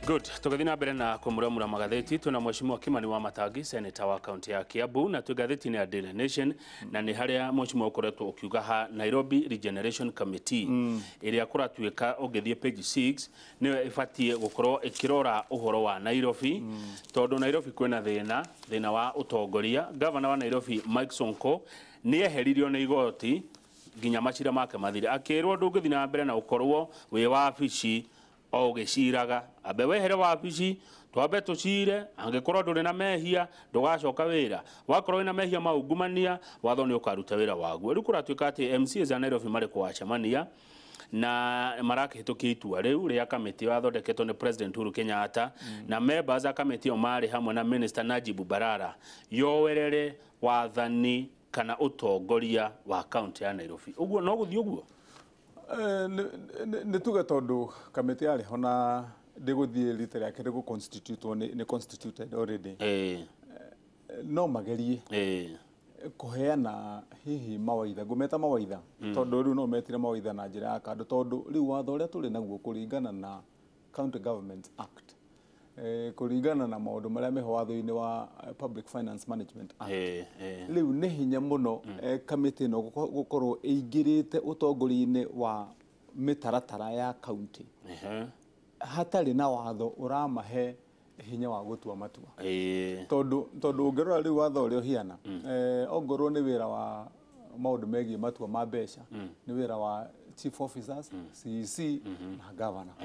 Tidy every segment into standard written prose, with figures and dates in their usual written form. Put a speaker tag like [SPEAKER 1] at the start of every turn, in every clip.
[SPEAKER 1] Good. Tũgĩthiĩ na mbere na kũmuramura magathĩti, twĩna Mheshimiwa Kimani wa Matangi, senator wa kaunti ya Kiambu, na twĩ ngathĩti-inĩ ya Daily Nation, na nĩ harĩa mheshimiwa ũkoretwo ũkiuga ha Nairobi Regeneration Committee ĩrĩa kũratuĩka ũngĩthiĩ page 6 nĩyo ĩbatiĩ gũkorwo ĩkĩrora ũhoro wa Nairobi, tondũ Nairobi kwĩna thĩna wa ũtongoria. Gavana wa Nairobi Mike Sonko nĩ eheririo nĩ igoti nginya macira make mathire, akĩrwo ndũngĩthiĩ na mbere na ũkorwo wĩ wabici o ũgĩciraga, ambe wehere wabici twambe tũcire, angĩkorwo ndũrĩ na mehia ndũgacoka wĩra, wakorwo wĩna mehia ma ungumania watho nĩ ũkaruta wĩra waguo. Rĩu kũratuĩka atĩ MCAs a Nairobi marĩ kwacemania na marakĩhĩtũkia itua rĩu rĩa kamĩtĩ yathondeketwo nĩ President Uhuru Kenyatta, na members a kamĩtĩ ĩyo marĩ hamwe na Minister Najib Balala, yowerere wathani kana ũtongoria wa kaunti ya Nairobi. Ũguo no gũthiĩ ũguo?
[SPEAKER 2] Nĩ tuge tondũ kamĩtĩ yarĩ ho na ndĩgũthiĩ rita rĩake rĩ constitute nĩ constituted already, no magerie kũheana hihi mawaitha, ngũmeta mawaitha tondũ rĩu no metire mawaitha na njĩra ya kando, tondũ rĩu watho ũrĩa tũrĩ naguo kũringana na County Government Act, kũringana na maũndũ marĩa meho watho-inĩ wa Public Finance Management Act, rĩu nĩ hinya mũno kamĩtĩ ĩno gũkorwo ĩingĩrĩte ũtongoria-inĩ wa mĩtaratara ya kaunti hatarĩ na watho ũramahe hinya wa gũtua matua. Tondũ ũngĩrora rĩu watho ũrĩa ũhiana, ongorwo nĩ wĩra wa maũndũ megiĩ matua ma mbeca, nĩ wĩra wa chief officers, CEC na governor.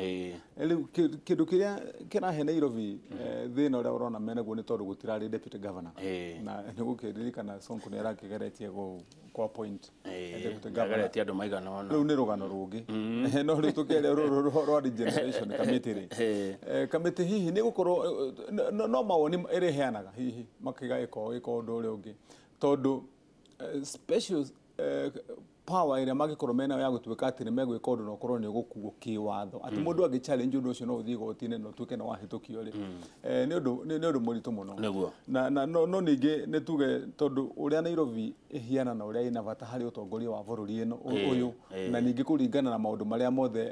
[SPEAKER 2] Rĩu kĩndũ kĩrĩa kĩrahe Nairobi thĩna ũrĩa ũrona menaguo nĩ tondũ gũtirarĩ deputy governor, na nĩ gũkĩririkana Sonko nĩ arakĩgeretie gũ appoint deputy governor.
[SPEAKER 1] Nĩageretie andũ maigana ũna.
[SPEAKER 2] Rĩu nĩ rũgano rũngĩ, no rĩu tũkĩaria rũrũ rwa regeneration committee rĩ, kamĩtĩ hihi nĩ gũkorwo no mawoni ĩrĩheanaga hihi makiga ĩko ũndũ ũrĩa ũngĩ, tondũ special power ĩrĩa mangĩkorwo menayo ya gũtuĩka atĩ nĩ megwĩka ũndũ na ũkorwo nĩ ũgũkuo kĩwatho, atĩ mũndũ angĩ challenge ũndũ ũcio no ũthiĩ igoti-inĩ na ũtuĩke nĩ wahĩtũkio rĩ, nĩ ũndũ mũritũ mũno. Na no ningĩ nĩ tuge tondũ ũrĩa Nairobi ĩhiana na ũrĩa ĩna bata harĩ ũtongoria wa bũrũri ĩno ũyũ, na ningĩ kũringana na maũndũ marĩa mothe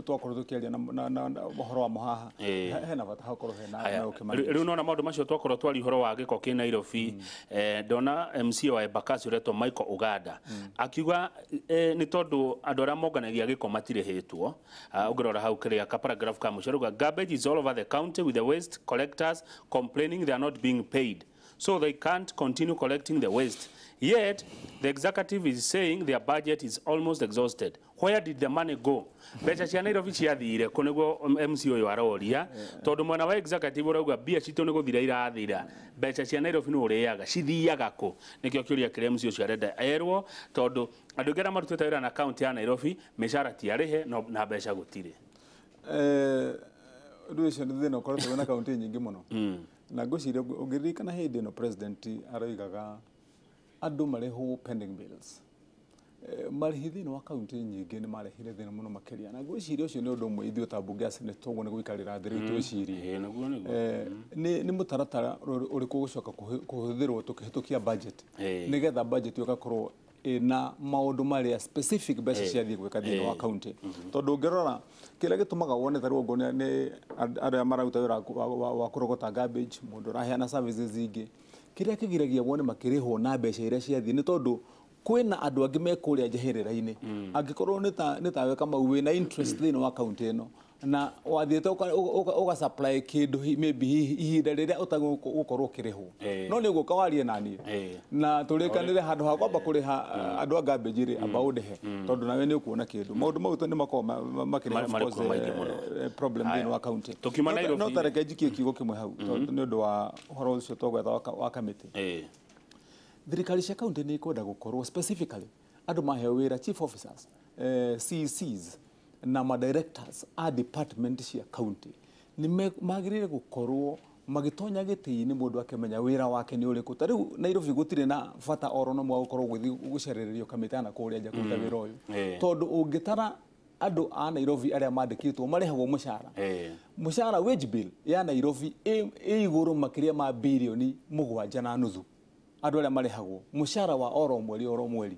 [SPEAKER 2] twakorwo tũkĩaria na ũhoro wa mũhaha, hena bata hakorwo hena ũkĩmani.
[SPEAKER 1] Rĩu nona maũndũ macio twakorwo twaria ũhoro wa gĩko kĩ Nairobi, ndona MCA wa Embakasi ũretwo Michael Uganda akiuga nĩ tondũ andũ arĩa monganagia gĩko matirĩhĩtwo. Ũngĩrora hau kĩrĩa ka paragraph ka mũico rauga garbage is all over the county with the waste collectors complaining they are not being paid, so they can't continue collecting the waste. Yet the executive is saying their budget is almost exhausted. Where did the money go? Mbeca cia Nairobi ciathire kũ nĩguo MC ũyũ aroria, tondũ mwena wa executive ũrauga mbia citũ nĩ gũthira irathira, mbeca cia Nairobi nĩ ũrĩaga, cithiaga kũ? Nĩkĩo kĩũria kĩrĩa MC ũcio arenda erwo, tondũ andũ aingĩ arĩa marutĩte wĩra na kaunti ya Nairobi mĩcara ti arĩhe na mbeca gũtirĩ.
[SPEAKER 2] Ũndũ ũcio nĩ thĩna ũkoretwo wĩna kaunti nyingĩ mũno, na ngwĩciria ũngĩririkana hĩndĩ ĩno president aroigaga andũ marĩhwo pending bills, marĩhi thĩinĩ wa kaunti nyingĩ nĩ marehire thĩna mũno makĩria, na ngwĩciria ũcio nĩ ũndũ ũmwe ithuĩ ta mbunge ya Senate toguo nĩ gũikarĩra thĩ rĩu twĩcirie nĩ mũtaratara ũrĩkũ ũgũcoka kũhũthĩrwo tũkĩhĩtũkia budget, nĩgetha budget ĩgakorwo ĩna maũndũ marĩa specific mbeca ciathiĩ gwĩka thĩinĩ wa kaunti. Tondũ ũngĩrora kĩrĩa gĩtũmaga wone ta rĩu okorwo nĩ arĩa mararuta wĩra wa kũrogota garbage, mũndũ ũraheana services ingĩ, kĩrĩa kĩgiragia wone makĩrĩhwo na mbeca iria ciathiĩ nĩ tondũ kwĩna andũ angĩ me kũrĩa njeherera-inĩ. Angĩkorwo nĩ tawe Kamau wĩna interest thĩinĩ wa kaunti ĩno na wathiĩte ũga supply kĩndũ maybe ihinda rĩrĩa ũtagũkorwo ũkĩrĩhwo, no nĩ ũgũka warie naniĩ na tũrĩkanĩre handũ ha kwamba kũrĩha andũ a garbage rĩ, amba ũndĩhe tondũ nawe nĩ ũkuona kĩndũ. Maũndũ mau nĩ makoragwo makĩrehe of course problem thĩinĩ wa kaunti. No ta reke njikie kiugo kĩmwe hau tondũ nĩ ũndũ wa ũhoro ũcio twagwetha wa kamĩtĩ. Thirikari cia kaunti nĩ ikwenda gũkorwo specifically andũ maheo wĩra chief officers, CECs na ma directors a department cia kaunti nĩ magĩrĩire gũkorwo magĩtonya gĩtĩ-inĩ mũndũ akĩmenya wĩra wake nĩ ũrĩkũ. Ta rĩu Nairobi gũtirĩ na bata oro na ũmwe wa gũkorwo gũthiĩ gũcerererio kamĩtĩ na kũrĩa nja kũruta wĩra ũyũ, tondũ ũngĩtara andũ a Nairobi arĩa mandĩkĩtwo marĩhagwo mũcara, mũcara wage bill ya Nairobi ĩ igũrũ makĩria ma birioni 7.5 andũ arĩa marĩhagwo mũcara wa oro mweri oro mweri.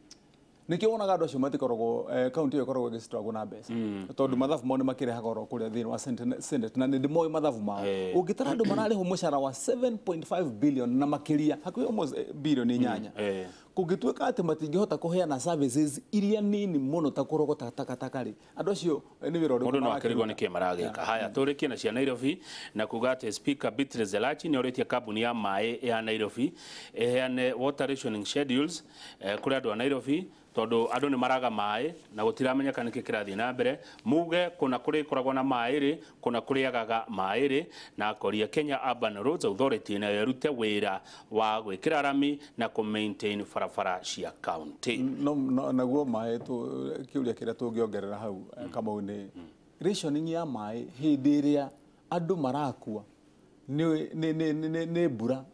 [SPEAKER 2] Nĩkĩo wonaga andũ acio matikoragwo kaunti ĩyo ĩkoragwo ĩgĩstruggle na mbeca tondũ mathabu mao nĩ makĩrehaga oro kũrĩa thĩinĩ wa Senate na nĩ ndĩmoĩ mathabu mao. Ũngĩtara andũ mararĩhwo mũcara wa 7.5 billion na makĩria hakuhĩ almost bilioni 8, kũngĩtuĩka atĩ matingĩhota kũheana services iria nini mũno ta kũrogota takataka rĩ, andũ acio nĩ wĩra ũrĩkũ
[SPEAKER 1] Mũndũ no akĩrigwo
[SPEAKER 2] marakĩruta?
[SPEAKER 1] nĩkĩ maragĩka. Haya, tũrĩkie na cia Nairobi na kuga atĩ Speaker Beatrice Elachi nĩ orĩtie kambuni ya maĩ ya Nairobi ĩheane water rationing schedules kũrĩ andũ a Nairobi tondũ andũ nĩ maraga maĩ na gũtiramenyeka nĩkĩ kĩrathiĩ na mbere. Muge kũna kũrĩ koragwo na maĩ rĩ, kũna kũrĩagaga maĩ rĩ, na akoria Kenya Urban Roads Authority nayo ĩrute wĩra wa gwĩkĩra rami na kũ maintain barabara cia county.
[SPEAKER 2] No, naguo maĩ kĩũria kĩrĩa tũngĩongerera hau, Kamau, nĩ rationing ya maĩ hĩndĩ ĩrĩa andũ marakua nĩ mbura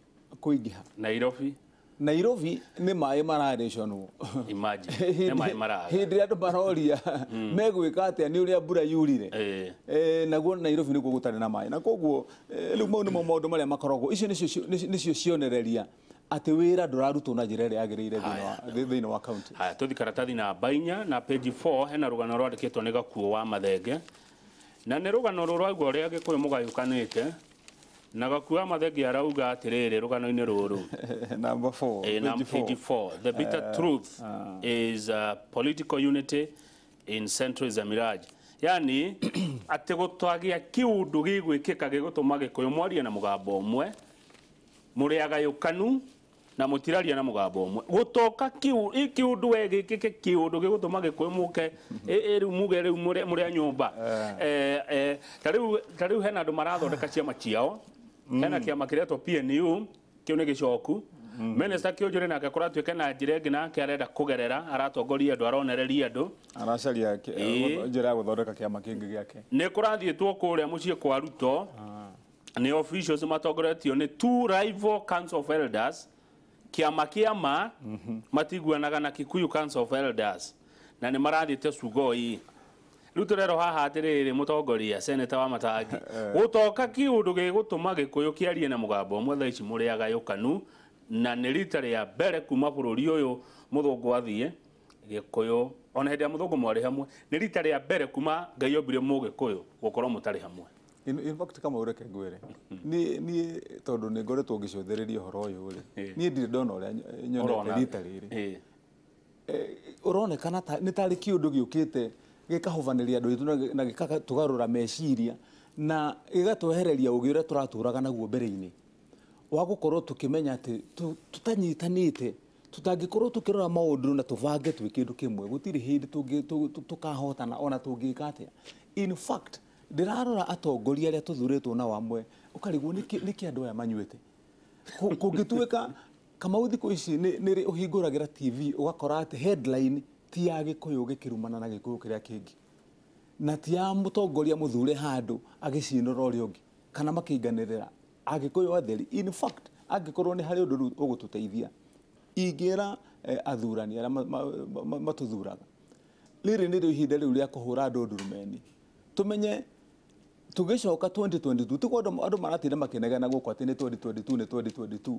[SPEAKER 2] kũingĩha.
[SPEAKER 1] Nairobi.
[SPEAKER 2] Nairobi nĩ maĩ mararationwo.
[SPEAKER 1] Imagine, nĩ maĩ maraga.
[SPEAKER 2] Hĩndĩ ĩrĩa andũ maroria megwĩka atĩa nĩ ũrĩa mbura yurire. Naguo Nairobi nĩkuo gũtarĩ na maĩ, na koguo rĩu mau nĩmo maũndũ marĩa makoragwo icio nĩcio cionereria atĩ wĩra ndũrarutwo na njĩra ĩrĩa yagĩrĩire thĩinĩ wa kaunti.
[SPEAKER 1] Haya, tũthi karatathi namba 4 na page 4 hena rũgano rwandĩkĩtwo nĩ Gakuo wa Mathenge, na nĩ rũgano rũraigua ũrĩa Gĩkũyũ mũgayũkanĩte, na Gakuo wa Mathenge arauga atĩrĩrĩ rũgano-inĩ rũrũ.
[SPEAKER 2] Number 4.
[SPEAKER 1] Na
[SPEAKER 2] page 4.
[SPEAKER 1] Page 4, the bitter truth is political unity in Central is a mirage. Yani atĩ gũtwagia kĩũndũ gĩgwĩkĩka gĩgũtũma Gĩkũyũ mwarie na mũgambo ũmwe, mũrĩ agayũkanu na mũtiraria na mũgambo ũmwe. Gũtoka kĩũndũ we gĩkĩke kĩũndũ gĩgũtũma Gĩkũyũ mũke rĩu muge rĩu mũrĩ a nyũmba. Ta rĩu hena andũ marathondeka ciama ciao, hena kĩama kĩretwo PNU, kĩu nĩ gĩcoku. Minister Kĩũnjũrĩ nake kũratuĩka na njĩra ĩngĩ nake arenda kũgerera, aratongoria andũ, aronereria andũ.
[SPEAKER 2] Aracaria njĩra ya gũthondeka kĩama kĩngĩ gĩake.
[SPEAKER 1] Nĩ kũrathiĩtwo kũrĩa mũciĩ kwa Ruto nĩ officials matongoretio nĩ two rival council of elders, kĩama kĩama matiguanaga na Kikuyu Council of Elders, na nĩ marathiĩte Sugoi. Rĩu tũrerwo haha atĩrĩrĩ, mũtongoria seneta wa Matangi, gũtoka kĩũndũ gĩgũtũma Gĩkũyũ kĩarie na mũgambo ũmwe thaa ici mũrĩ agayũkanu, na nĩ rita rĩa mbere kuma bũrũri ũyũ mũthũngũ athiĩ Gĩkũyũ, ona hĩndĩ ya mũthũngũ mwarĩ hamwe, nĩ rita rĩa mbere kuma Ngai ombire mũgĩkũyũ gũkorwo mũtarĩ hamwe.
[SPEAKER 2] In fact, kama ũreke ngwĩre, niĩ tondũ nĩ ngoretwo ngĩcũthĩrĩria ũhoro ũyũ rĩ, niĩ ndirĩ ndona ũrĩa nyonete
[SPEAKER 1] Ũrona.
[SPEAKER 2] rita rĩrĩ. Ũronekana nĩ tarĩ kĩũndũ gĩũkĩte gĩkahobanĩria andũ aitũ na gĩgatũgarũra meciria na gĩgatwehereria ũgĩ ũrĩa tũratũraga naguo mbere-inĩ wa gũkorwo tũkĩmenya atĩ tũtanyitanĩte tũtangĩkorwo tũkĩrora maũndũ na tũbange twĩ kĩndũ kĩmwe, gũtirĩ hĩndĩ tũkahotana ona tũngĩka atĩa. In fact, ndĩrarora atongoria arĩa tũthurĩtwo nao amwe, ũkarigwo nĩkĩ andũ aya manyuĩte. Kũngĩtuĩka Kamau thikũ ici nĩ ũhingũragĩra TV ũgakora atĩ headline ti ya Gĩkũyũ gĩkĩrumana na Gĩkũyũ kĩrĩa kĩngĩ, na ti ya mũtongoria mũthure handũ agĩcinũra ũrĩa ũngĩ kana makĩinganĩrĩra Agĩkũyũ atheri. In fact, angĩkorwo nĩ harĩ ũndũ rĩu ũgũtũteithia, ingĩra athurani arĩa matũthuraga, rĩrĩ nĩrĩo ihinda rĩu rĩa kũhũra andũ ndurumeni, tũmenye tũgĩcoka 2022 tiguo andũ maratinda makĩnegena gũkũ atĩ nĩ 2022, nĩ 2022.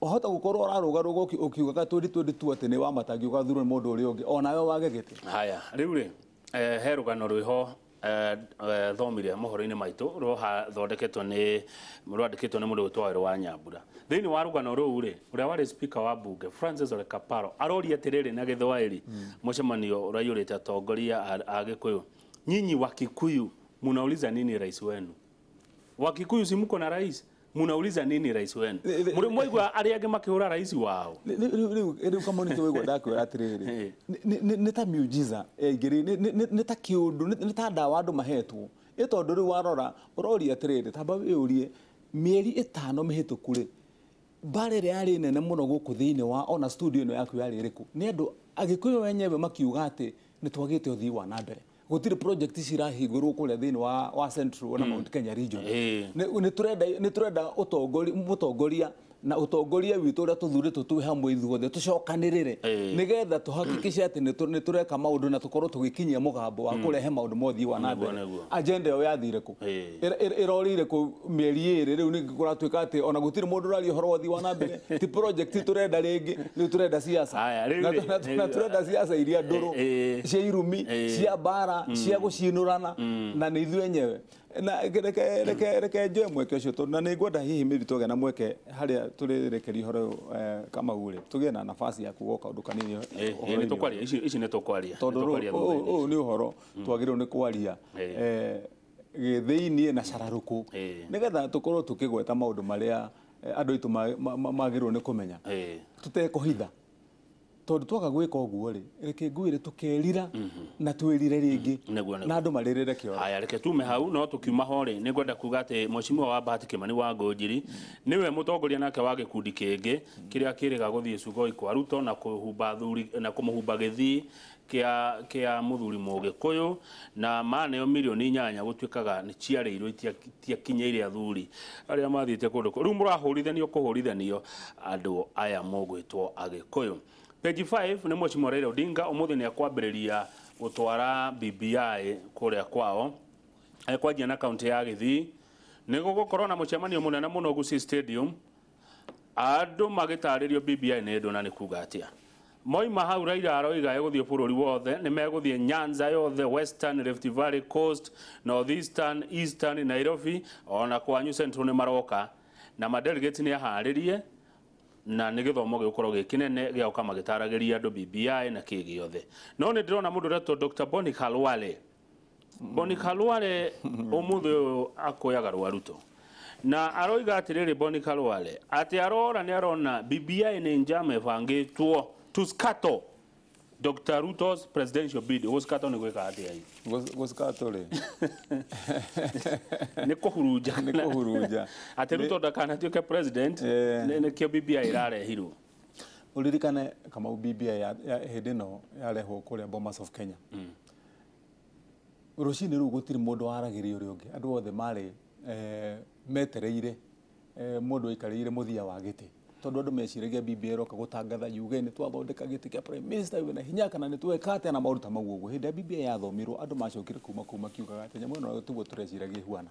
[SPEAKER 2] Wahota gũkorwo ũrarũgarũga ũkiugaga 2022 atĩ nĩ wa Matangi ũgathurwo nĩ mũndũ ũrĩa ũngĩ onawe wage gĩtĩ.
[SPEAKER 1] Haya, rĩu rĩ, he rũgano rwĩho thomire mohoro-inĩ maitũ rũthondeketwo nĩ rwandĩkĩtwo nĩ mũndũ wĩtwo Wawerũ wa Nyambura. Thĩinĩ wa rũgano rũu rĩ, ũrĩa warĩ speaker wa bunge Francis Ole Kaparo aroria atĩrĩrĩ na Gĩthwaĩri mũcemanio ũraiyũrĩte atongoria a Gĩkũyũ, nyinyi wa Kikuyu munauliza nini rais wenu? Wakikuyu si mko na rais, munauliza nini rais wenu? Mũrĩ mwaigua arĩa angĩ makĩhũra rais wao?
[SPEAKER 2] Rĩu kama nĩkĩo waigua ndakwĩra atĩrĩrĩ, nĩ ta miujiza yaingĩrĩ, nĩ ta kĩũndũ, nĩ ta ndawa andũ mahetwo ĩ tondũ rĩu warora ũroria atĩrĩrĩ, tamba wĩyũrie mĩeri 5 mĩhĩtũku rĩ, mbara ĩrĩa yarĩ nene mũno gũkũ thĩinĩ wa ona studio ĩno yaku yarĩ ĩrĩkũ? Nĩ andũ Agĩkũyũ enyewe makiuga atĩ nĩ twagĩte ũthii wa na mbere, gũtirĩ project cirahingũrwo kũrĩa thĩinĩ wa Central na Mount Kenya region. Nĩ tũrenda ũtongoria mũtongoria na utongoria witũ ũrĩa tũthurĩtwo twĩ hamwe ithuothe tũcokanĩrĩre nĩgetha tũhakikishe atĩ nĩ tũreka maũndũ na tũkorwo tũgĩkinyia mũgambo wa kũrehe maũndũ mothiĩ wa na mbere. Agenda ĩyo yathire kũ? Ĩrorĩire kũ mĩeri ĩrĩ rĩu ningĩ kũratuĩka atĩ ona gũtirĩ mũndũ ũraria ũhoro wa ũthii wa na mbere, ti project tũrenda rĩngĩ, rĩu tũrenda siasa na tũrenda siasa iria ndũrũ cia irumi cia mbara cia gũcinũrana na nĩ ithuĩ enyewe. Na reke njoe mweke ũcio tondũ na nĩ ngwenda hihi maybe tũgĩe na mweke harĩa tũrĩrekeria ũhoro Kamau rĩ, tũgĩe na nafasi ya kuga kaũndũ kanini.
[SPEAKER 1] Nĩ tũkwaria ici, nĩ tũkwaria
[SPEAKER 2] tondũ ũyũ nĩ ũhoro twagĩrĩirwo nĩ kwaria gĩthĩiniĩ na cararũkũ nĩgetha tũkorwo tũkĩgweta maũndũ marĩa andũ aitũ magĩrĩirwo nĩ kũmenya tũtekũhitha, tondũ twaga gwĩka ũguo rĩ, reke ngwĩre tũkerira na twĩrire rĩngĩ na andũ marĩrĩre kĩoro.
[SPEAKER 1] Haya, reke tume hau no tũkiuma ho rĩ, nĩ ngwenda kuga atĩ mheshimiwa wa Bahati Kimani wa Ngũnjiri nĩwe mũtongoria nake wa gĩkundi kĩngĩ kĩrĩa kĩrĩga gũthiĩ Sugoi kwa Ruto na kũhumba thuri na kũmũhumba gĩthii kĩa mũthuri Mũgĩkũyũ na maneo milioni 8 gũtuĩkaga nĩ ciarĩirwo itiakinyĩire athuri arĩa mathiĩte kũndũ rĩu mũrahũrithanio kũhũrithanio andũ aya mũgwĩtwo Agĩkũyũ. Page 5 nĩ mheshimiwa Raila Odinga ũmũthĩ nĩ akwambĩrĩria gũtwara BBI kũrĩa kwao, ekwanjia na kaunti ya Gĩthii. Nĩ gũgũkorwo na mũcemanio mũnene mũno Gusii Stadium, andũ magĩtarĩrio BBI nĩ ndũ na nĩ kuga atĩa. Moima hau Raila aroiga egũthiĩ bũrũri wothe, nĩ megũthiĩ Nyanza yothe, Western, Rift Valley, Coast, Northeastern, Eastern, Nairobi ona kwanyu Central nĩ maroka na madelegates nĩ aharĩrie na nĩ gĩthomo gĩgũkorwo gĩ kĩnene gĩa gũka magĩtaragĩria andũ BBI na kĩ gĩothe. No nĩ ndĩrona mũndũ ũretwo Dr. Boni Khalwale. Boni Khalwale ũmũthĩ ũyũ akũyaga rwa Ruto na aroiga atĩrĩrĩ Boni Khalwale atĩ arora nĩ arona BBI nĩ njama ĩbangĩtwo to scuttle Dr. Ruto's presidential bid. Gũscuttle nĩ gwĩka atĩa hihi?
[SPEAKER 2] Gũscuttle rĩ
[SPEAKER 1] nĩ kũhurunja,
[SPEAKER 2] nĩ kũhurunja
[SPEAKER 1] atĩ Ruto ndakanatuĩke president, nĩkĩo BBI ĩrarehirwo.
[SPEAKER 2] Ũririkane Kamau, BBI ya hĩndĩ ĩno yarehwo kũrĩa Bomas of Kenya rũcinĩ rũu gũtirĩ mũndũ waragĩria ũrĩa ũngĩ, andũ othe marĩ metereire mũndũ aikarĩire mũthia wa gĩtĩ, tondũ andũ meciragia BBI ĩroka gũtangatha yuge nĩ twathondeka gĩtĩ kĩa prime minister wĩna hinya kana nĩ tweka atĩa na maũndũ ta mau ũguo. Hĩndĩ ya BBI yathomirwo andũ macokire kuma kũu makiugaga atĩ nyamũ ĩno tiguo tũreciragia ĩhuana,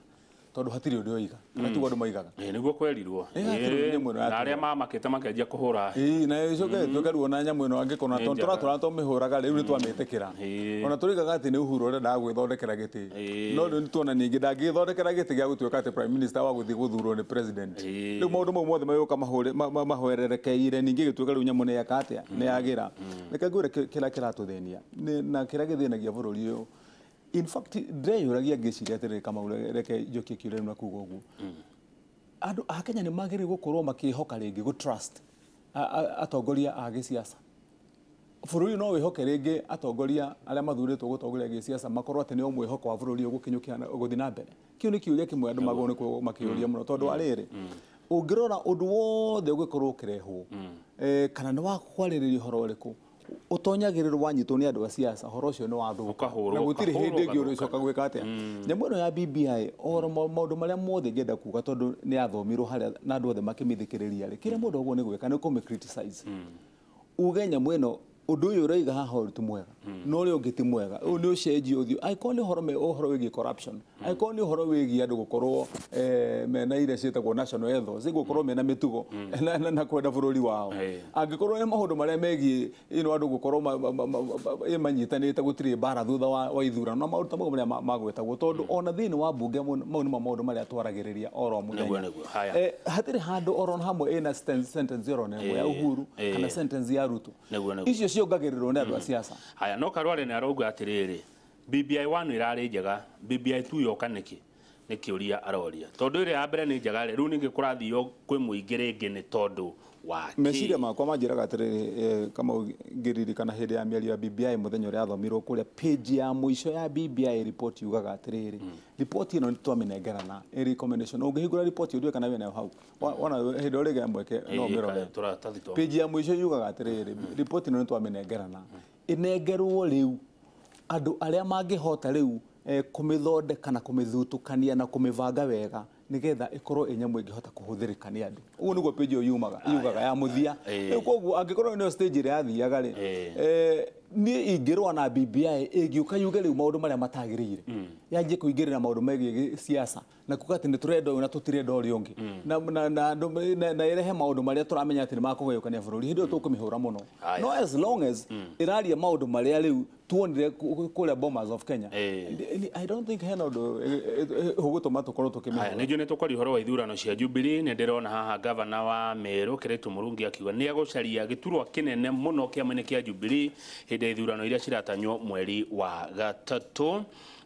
[SPEAKER 2] tondũ hatirĩ ũndũ yoiga kana tiguo andũ moigaga.
[SPEAKER 1] Nĩguo kwerirwo na arĩa mamakĩte makenjia kũhũra
[SPEAKER 2] na ĩcoke ĩtuĩke rĩu ona nyamũ ĩno angĩkorwo na tondũ tũratũra tũmĩhũraga rĩu nĩ twamĩtĩkĩra, ona tũrigaga atĩ nĩ Uhuru ũrenda gwĩthondekera gĩtĩ, no rĩu nĩtuona ningĩ ndangĩthondekera gĩtĩ gĩa gũtuĩka atĩ prime minister wa gũthiĩ gũthurwo nĩ president. Rĩu maũndũ mau mothe magĩũka mahwererekeire, ningĩ gĩtuĩka rĩu nyamũ nĩ yeka atĩa, nĩ yagĩra. Reke ngwĩre kĩrĩa kĩratũthĩnia na kĩrĩa gĩthĩnagia bũrũri ũyũ. In fact, ndĩreyũragia ngĩciria atĩrĩrĩ Kamau, reke njokie kĩũria na kuga ũguo, andũ a Kenya nĩ magĩrĩirwo gũkorwo makĩhoka rĩngĩ gũ trust atongoria a gĩciaca. Bũrũri no wĩhoke rĩngĩ atongoria arĩa mathurĩtwo gũtongoria gĩciaca makorwo atĩ nĩo mwĩhoko wa bũrũri ũyũ gũkinyũkia gũthiĩ na mbere. Kĩu nĩ kĩũria kĩmwe andũ magĩrĩirwo nĩ gũkorwo makĩũria mũno, tondũ wa rĩrĩ ũngĩrora ũndũ wothe ũngĩkorwo ũkĩrehwo kana nĩ wa kwarĩrĩria ũhoro ũrĩkũ ũtonyagĩrĩrwo wanyitwo nĩ andũ a siasa, ũhoro ũcio nĩ wathũka na gũtirĩ hĩndĩ ĩngĩ ũrĩcoka gwĩka atĩa. Nyamũ ĩno ya BBI ũhoro maũndũ marĩa mothe ngĩenda kuga tondũ nĩ yathomirwo harĩa na andũ othe makĩmĩthikĩrĩria rĩ, kĩrĩa mũndũ agwo nĩ gwĩka nĩ kũmĩ criticize, uge nyamũ ĩno ũndũ ũyũ ũroiga haha ũyũ ti mwega na ũrĩa ũngĩ ti mwega, ũyũ nĩ ũcenjie ũthiũ, angĩkorwo nĩ ũhoro wĩgiĩ corruption, angĩkorwo nĩ ũhoro wĩgiĩ andũ gũkorwo mena iria ciĩtagwo national ethos, gũkorwo mena mĩtugo na kwenda bũrũri wao, angĩkorwo nĩ maũndũ marĩa megiĩ andũ gũkorwo manyitanĩte gũtirĩ mbara thutha wa ithurano na maũndũ ta mau marĩa magwetagwo, tondũ ona thĩinĩ wa mbunge mau nĩmo maũndũ marĩa twaragĩrĩria oro mũthenya. Hatirĩ handũ oro hamwe ĩna sentence oro ĩmwe ya Uhuru kana sentence ya Ruto, icio ciongagĩrĩrwo nĩ andũ a siasa.
[SPEAKER 1] Haya, no Karware nĩ arauga atĩrĩrĩ, BBI 1 ĩrarĩ njega, BBI 2 yoka nĩkĩ? Nĩ kĩũria aroria, tondũ ĩrĩa ya mbere nĩ njega rĩ, rĩu ningĩ kũrathio kwĩ mũingĩ rĩngĩ nĩ tondũ wa kĩ?
[SPEAKER 2] Meciria makwa manjĩraga atĩrĩrĩ, Kamau, ngĩririkana hĩndĩ ya mĩario ya BBI mũthenya ũrĩa yathomirwo kũrĩa page ya mũico ya BBI report yugaga atĩrĩrĩ, report ĩno nĩ twamĩnengerana ĩ recommendation, ũngĩhingũra report ĩyo ndũĩ kana wĩnayo hau, wona hĩndĩ ĩrĩa ũrĩgĩa mweke no ũmĩrore. Page ya mũico yugaga atĩrĩrĩ, report ĩno nĩ twamĩnengerana, ĩnengerwo rĩu andũ arĩa mangĩhota rĩu kũmĩthondeka na kũmĩthutũkania na kũmĩbanga wega nigetha ikorwo ĩ nyamũ ĩngĩhota kũhũthĩrĩka nĩ andũ. Ũguo nĩguo page ĩyo yumaga yugaga ya mũthia. Rĩu koguo angĩkorwo nĩyo stage ĩrĩa yathiaga rĩ, niĩ ingĩrũa na BBI ĩngĩũka yuge rĩu maũndũ marĩa matagĩrĩire, yanjie kũingĩrĩra maũndũ megiĩ siasa na kuga atĩ nĩ tũrenda ũyũ na tũtirenda ũrĩa ũngĩ, na ĩrehe maũndũ marĩa tũramenya atĩ nĩ makũgayũkania bũrũri, hĩndĩ ĩyo tũkũmĩhũra mũno. No as long as ĩraria maũndũ marĩa rĩu tuonire kũrĩa Bomas of Kenya, I don't think hena ũndũ ũgũtũma tũkorwo tũkĩmĩhũra.
[SPEAKER 1] Nĩnjũĩ nĩ tũkwaria ũhoro wa ithurano cia Jubilee. Nĩ ndĩrona haha gavana wa Meru Kĩrĩtũ Mũrungi akiuga nĩ egũcaria gĩturwa kĩnene mũno kĩama-inĩ kĩa Jubilee hĩndĩ ya ithurano iria ciratanywo mweri wa gatatũ.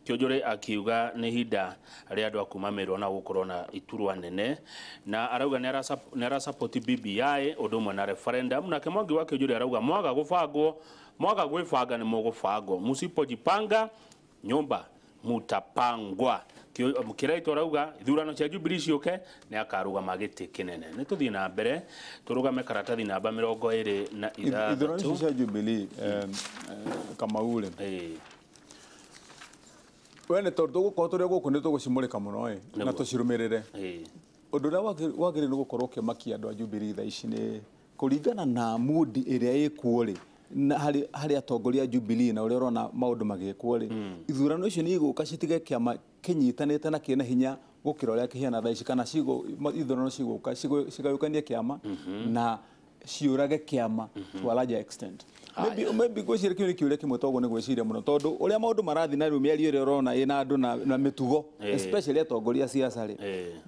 [SPEAKER 1] Kĩonjore akiuga nĩ ihinda rĩa andũ a kuma Meru ona gũkorwo na iturwa nene, na arauga nĩ arasupport BBI ũndũ ũmwe na referendum. Nake Mwangi wa Kĩonjore arauga mwaga gũbangwo, mwaga gwĩbanga nĩ mũgũbangwo, msipojipanga nyumba mutapangwa. Kĩraitũ arauga ithurano cia Jubilee ciũke nĩ akarũgama gĩtĩ kĩnene. Nĩ tũthiĩ na mbere tũrũgame karatathi namba 26.
[SPEAKER 2] Ithurano icio cia Jubilee, Kamau rĩ, we nĩ tondũ tũgũkorwo tũrĩ gũkũ nĩ tũgũcimũrĩka mũno ĩ na tũcirũmĩrĩre. Ũndũ ũrĩa wagĩrĩirwo nĩ gũkorwo ũkĩmakia andũ a Jubilee thaa ici nĩ kũringana na mood ĩrĩa ĩkuo rĩ, na harĩ atongoria a Jubilee na ũrĩa ũrona maũndũ magĩkwo rĩ, ithurano icio nĩ igũka citige kĩama kĩnyitanĩte na kĩna hinya gũkĩra ũrĩa kĩhiana thaa ici, kana ithurano cigũka cigayũkanie kĩama na ciũrage kĩama to a larger extent. Maybe ngwĩciria kĩu nĩ kĩũria kĩmwe toguo nĩ gwĩciria mũno, tondũ ũrĩa maũndũ marathiĩ na rĩu mĩario ĩrĩa ũrona ĩna andũ na mĩtugo, especially atongoria a siasa rĩ,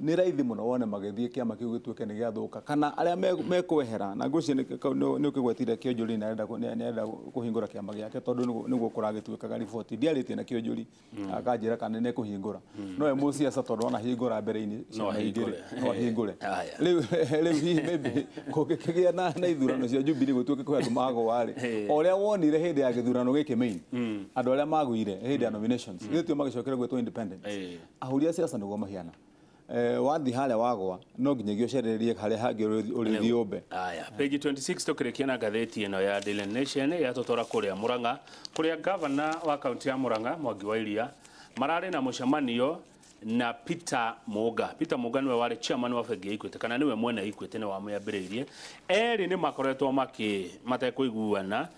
[SPEAKER 2] nĩ raithi mũno wone magĩthiĩ kĩama kĩu gĩtuĩke nĩ gĩathũka, kana arĩa mekwehera. Na ngwĩciria nĩ ũkĩgwetire Kĩonjũri nĩ arenda kũhingũra kĩama gĩake, tondũ nĩguo kũragĩtuĩkaga riboti. Ndiarĩtie na Kĩonjũri akanjĩra kana nĩ ekũhingũra, no we mũciaca tondũ ona hingũra mbere-inĩ
[SPEAKER 1] No
[SPEAKER 2] ciama igĩrĩ,
[SPEAKER 1] ahingũre.
[SPEAKER 2] no ahingũre. Rĩu hihi maybe kũngĩkĩgĩa na ithurano cia Jubilee gũtuĩke kwĩ andũ magũa rĩ, o ũrĩa wonire hĩndĩ ya gĩthurano gĩkĩ main, andũ arĩa magũire hĩndĩ ya nominations githĩ tio magĩcokera gwĩtwo independent. Ahũri a siasa nĩguo mahiana. Wathiĩ harĩa wagwa no nginyagia ũcererie harĩa hangĩ ũrĩthiĩ ũmbe.
[SPEAKER 1] Aya, page 26 tũkĩrĩkia na ngathĩti ĩno ya Daily Nation yatũtwara kũrĩa Murang'a, kũrĩa gavana wa kaunti ya Murang'a Mwangi wa Iria mararĩ na mũcemanio na Peter Muga. Peter Muga niwe warĩ chairman wa bengi ya Equity, kana niwe mwene Equity, nĩwe wamĩambĩrĩirie. Erĩ nĩ makoretwo makĩ matekũiguana,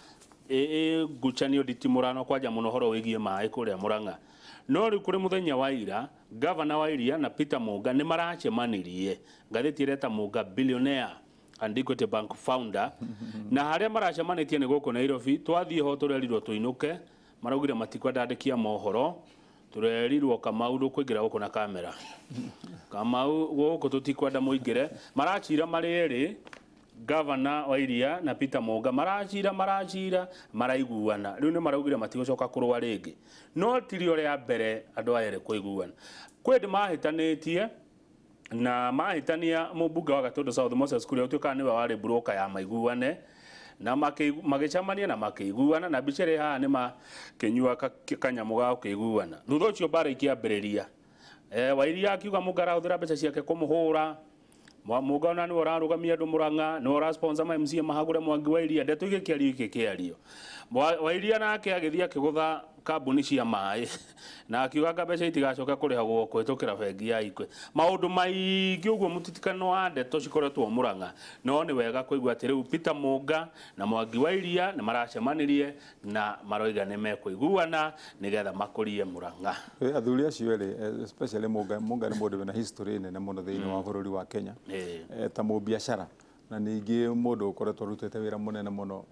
[SPEAKER 1] ngucanio nditimũrano kwanja mũno ũhoro wĩgiĩ maĩ kũrĩa Murang'a. No rĩu kũrĩ mũthenya wa ira, gavana wa Iria na Peter Muga nĩ maracemanirie. Ngathĩti ĩreta Muga billionaire and Equity Bank founder, na harĩa maracemanĩtie nĩ gũkũ Nairobi. Twathiĩ ho tũrerirwo tũinũke, maraugire matikwenda andĩki a mohoro. Tũrerirwo Kamau ndũkũingĩra gũkũ na kamera, Kamau gũkũ tũtikwenda mũingĩre. Maracira marĩ erĩ, gavana wa Iria na Peter Muga, maracira maraiguana. Rĩu nĩ maraugire matigũcoka kũrũa rĩngĩ, no tirio rĩa mbere andũ aya erĩ kũiguana. Kwĩ ndĩ mahĩtanĩtie na mahĩtania mũmbunge wa Gatũndũ South Moses Kuria ũtuĩkaga nĩwe warĩ broker ya maiguane, na magĩcemania na makĩiguana, na mbica ĩrĩa haha nĩ makĩnyua kanyamũ ga gũkĩiguana. Thutha ũcio mbara ikĩambĩrĩria. Wairia akiuga Muga arahũthĩra mbeca ciake kũmũhũra. Muga ona nĩwe ũrarũgamia andũ Murang'a, nĩwe ũrasponsor ma MCA mahagũre Mwangi wa Iria. Ndeto igĩkĩario igĩkĩario. Wairia nake agĩthiĩ akĩgũtha kambuni cia maĩ na akiuga anga mbeca itigacoke kũrĩhagwo kũhĩtũkĩra bengi ya Equity. Maũndũ maingĩ ũguo, mũtitikano wa ndeto cikoretwo Murang'a. No nĩ wega kũigua atĩ rĩu Peter Muga na Mwangi wa Iria nĩ maracemanirie na maroiga nĩ mekũiguana nĩgetha makũrie Murang'a.
[SPEAKER 2] Athuri acio erĩ, especially Muga. Muga nĩ mũndũ wĩna history nene mũno thĩinĩ wa bũrũri wa Kenya, ta mũbiacara na ningĩ mũndũ ũkoretwo arutĩte wĩra mũnene mũno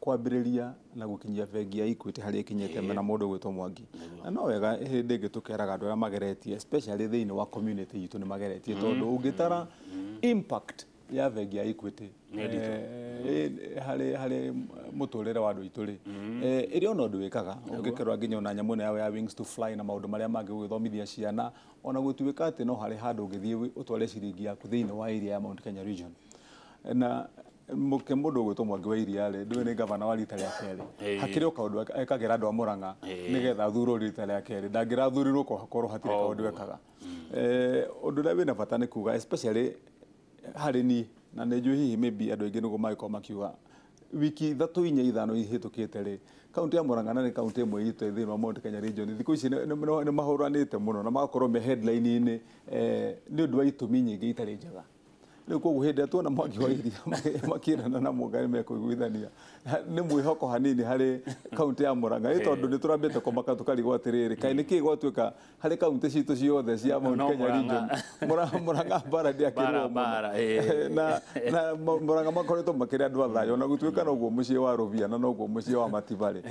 [SPEAKER 2] kwambĩrĩria na gũkinyia bengi ya Equity harĩa ĩkinyĩte, na mũndũ ũgwĩtwo Mwangi. Na no wega hĩndĩ ĩngĩ tũkeraga andũ arĩa mageretie, especially thĩinĩ wa community itũ nĩ mageretie, tondũ ũngĩtara impact ya bengi ya Equity
[SPEAKER 1] Nĩ nditũ.
[SPEAKER 2] harĩ mũtũrĩre wa andũ aitũ rĩ, ĩrĩ ona ũndũ wĩkaga ũngĩkerwo nginya ona nyamũ ĩno yao ya Wings to Fly na maũndũ marĩa mangĩ gũgĩthomithia ciana, ona gũtuĩka atĩ no harĩ handũ ũngĩthiĩ ũtware ciringi yaku thĩinĩ wa area ya Mount Kenya region. Na mũke mũndũ ũgwĩtwo Mwangi wa Iria rĩ, ndũĩ nĩ gavana wa rita rĩa kerĩ, hakĩrĩ o kaũndũ ekagĩra andũ a Murang'a nĩgetha athurwo rita rĩa kerĩ. Ndangĩrathurirwo korwo hatirĩ kaũndũ ekaga. Ũndũ ũrĩa wĩna bata nĩ kuga, especially harĩ niĩ, na nĩ njũĩ hihi maybe andũ aingĩ nĩguo mangĩkorwo makiuga, Wiki 3 4 5 ihĩtũkĩte rĩ, kaunti ya Murang'a na nĩ kaunti ĩmwe itũ thĩinĩ wa Mount Kenya region, thikũ ici nĩ mahũranĩte mũno na magakorwo me headline-inĩ nĩ ũndũ wa itũmi nyingĩ itarĩ njega. Rĩu koguo hĩndĩ ĩrĩa tuona Mwangi wa Iria makĩrana na Mũnga nĩ mekũiguithania, nĩ mwĩhoko hanini harĩ kaunti ya Murang'a, ĩ tondũ nĩ tũrambĩte kũmaka tũkarigwo atĩrĩrĩ, kaĩ nĩkĩĩ gwatuĩka harĩ kaunti citũ ciothe cia Mount Kenya region Murang'a mbara ndĩakĩrwo mũno, na Murang'a makoretwo makĩrĩ andũ a thayũ, na gũtuĩka noguo mũciĩ wa Rũvia na noguo mũciĩ wa Matibarĩ,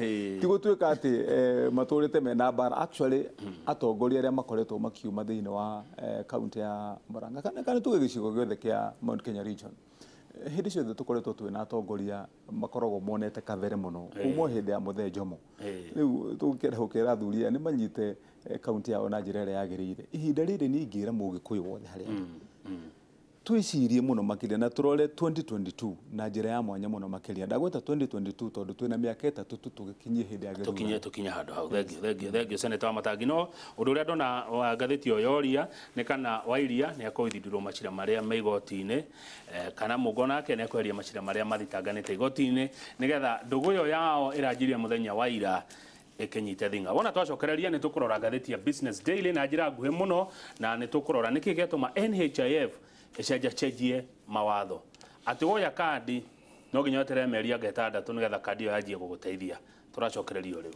[SPEAKER 2] ti gũtuĩka atĩ matũrĩte mena mbara. Actually atongoria arĩa makoretwo makiuma thĩinĩ wa kaunti ya Murang'a kana tuge gĩcigo gĩothe kĩa Mount Kenya region, hĩndĩ ciothe tũkoretwo twĩna atongoria makoragwo monete kabere mũno kuma hĩndĩ ya Mũthee Njomo. Rĩu tũngĩenda gũkĩra athuri aya nĩ manyite kaunti yao na njĩra ĩrĩa yagĩrĩire. Ihinda rĩrĩ nĩ ingĩra mũgĩkũyũ wothe harĩa arĩ, twĩcirie mũno makĩria na tũrore 2022 na njĩra ya mwanya mũno makĩria. Ndagweta 2022 tondũ twĩna mĩaka 3 tu tũgĩkinyie hĩndĩ ya gĩthurano.
[SPEAKER 1] Tũkinye handũ hau. Thengiũ Senator Wamatangi. No ũndũ ũrĩa ndona wa ngathĩti ĩyo yoria nĩ kana Wairia nĩ akũithindũrwo macira marĩa me igoti-inĩ, kana Mũngo nake nĩ akweheria macira marĩa mathitanganĩte igoti-inĩ, nĩgetha ndũgũ ĩyo yao ĩranjirie mũthenya wa ira ĩkĩnyite thinga. Wona twacokereria nĩ tũkũrora ngathĩti ya Business Daily na njĩra nguhĩ mũno, na nĩ tũkũrora nĩkĩ gĩatũma NHIF ĩcenjacenjie mawatho atĩ woya kandi no nginya weterere mĩeri anga 6 nĩgetha kandi ĩyo yanjie gũgũteithia. Tũracokereria o rĩu.